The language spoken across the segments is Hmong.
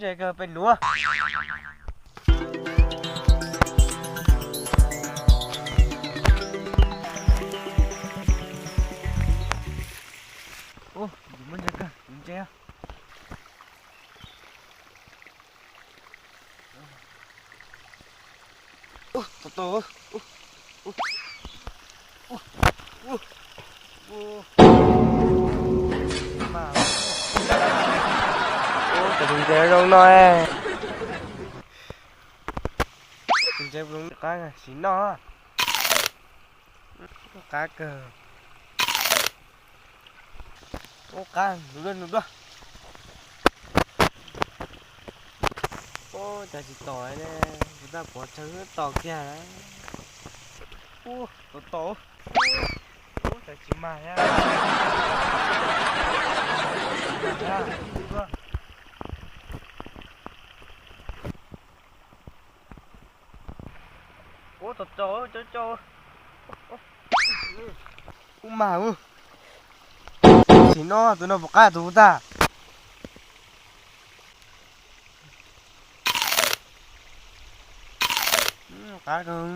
Ntse kawg peb nuav. Ub, yus muab ntse kawg, yus ntse. Ub, tau tau. Ub, ub, ub, ub. Ub, cov tus ntses zoo no. Tus ntses zoo qab, sim noj. Qab kawg. Ub, qab, nug duaj, nug duaj. Ub, cas tsis tom ne, kuv tab pov tsawg tos kiag. Ub, tom tom. Ub, cas tsis mag thiab. Ub, tom tom, cov cov. Ub, mag ub. Sim no tus no puas qab tus tag. Qab kawg.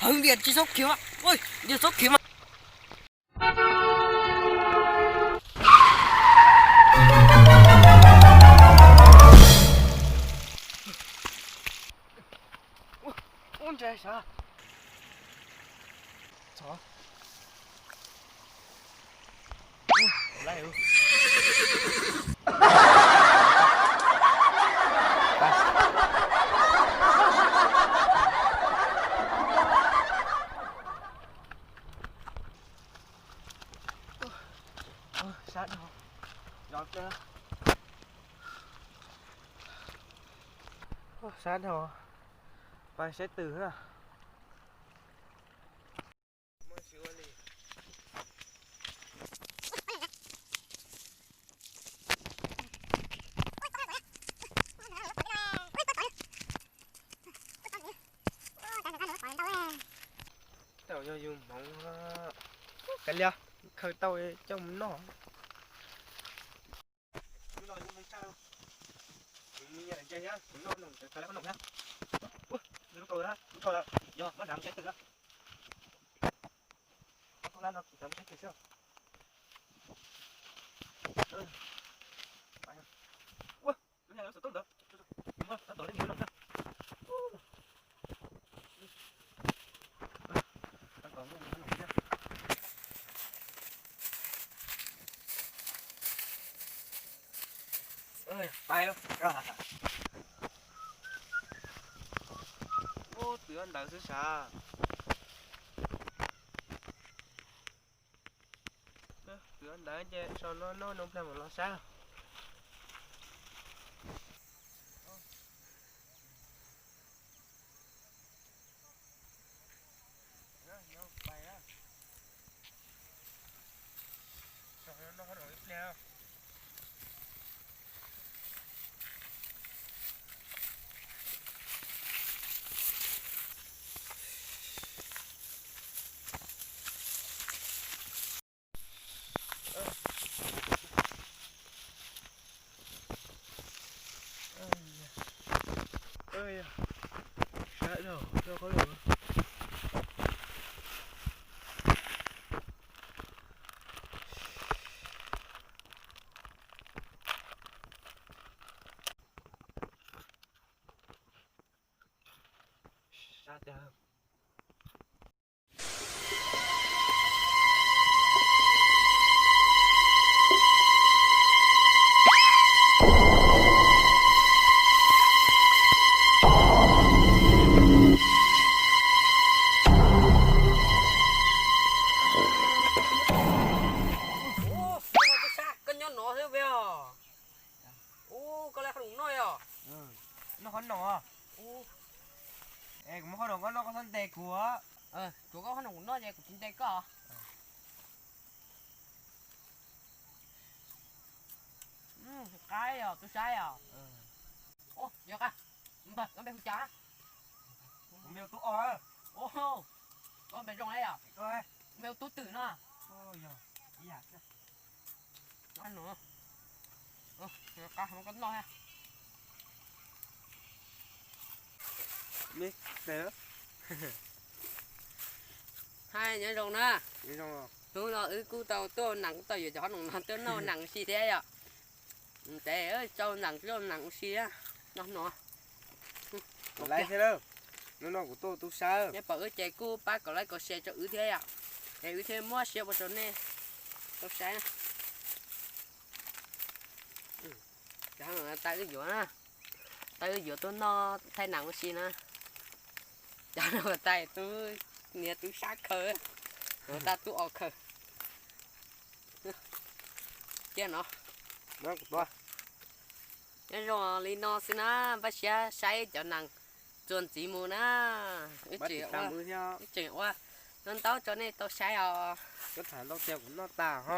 Hawv ntias tsis txhob khiav mas, ntias txhob khiav mas. Ub, ntse sav. Txhob. Sab dhau. Sab dhau. Pais saib twm na. Tau yog yus hmoov, kav liam, khaws tau coj mus noj. Ub, twm ntawd xwb sav. Twm ntawd ces sau no nub nub plag mus los sab. Sab dhau, rau qhov lawm. Sab tiag. Ub, koj nyob no xwb peb os. Ub, koj lawv qhov noj yom? Noj qhov no. Ub, es kuv muab qhov no koj noj, koj txhob ntes kuv. Tsuav koj qhov no kuv noj ces kuv tsis ntes koj. Qab yog tub sab yom? Ub, yog qab. Npawg, koj npe hu cas? Kuv npe hu Tub Os. Ub, koj npe zoo yom? Tub twm no. Qab no koj noj. Hais nyob zoo na. Hnub no wb kuj tau tuaj nees, kuj tau yuav cov hov noom no tuaj noj nees si thiab yom. Ces tsau nees, tsau nees si no no. Hnub no kuv tuaj tub sab, nej pom wb ces kuj pab kom like kom share rau wb thiab yom, es wb thiaj muab siab ua rau nej tau saib. Cov hov noom no tais wb yuav na, tais wb yuav tuaj noj thaij nees ua si na. Cov no tais tub, niag tub sab khaws, tais tub os khaws. Cia no, nyob zoo li no xwb na, npaj siab saib cov nees txuas ntxiv mus na. Wb tseem ua, wb tseem ua ntau ntau rau nej tau saib os. Kuv tham ntau tias kuv noj tas ho.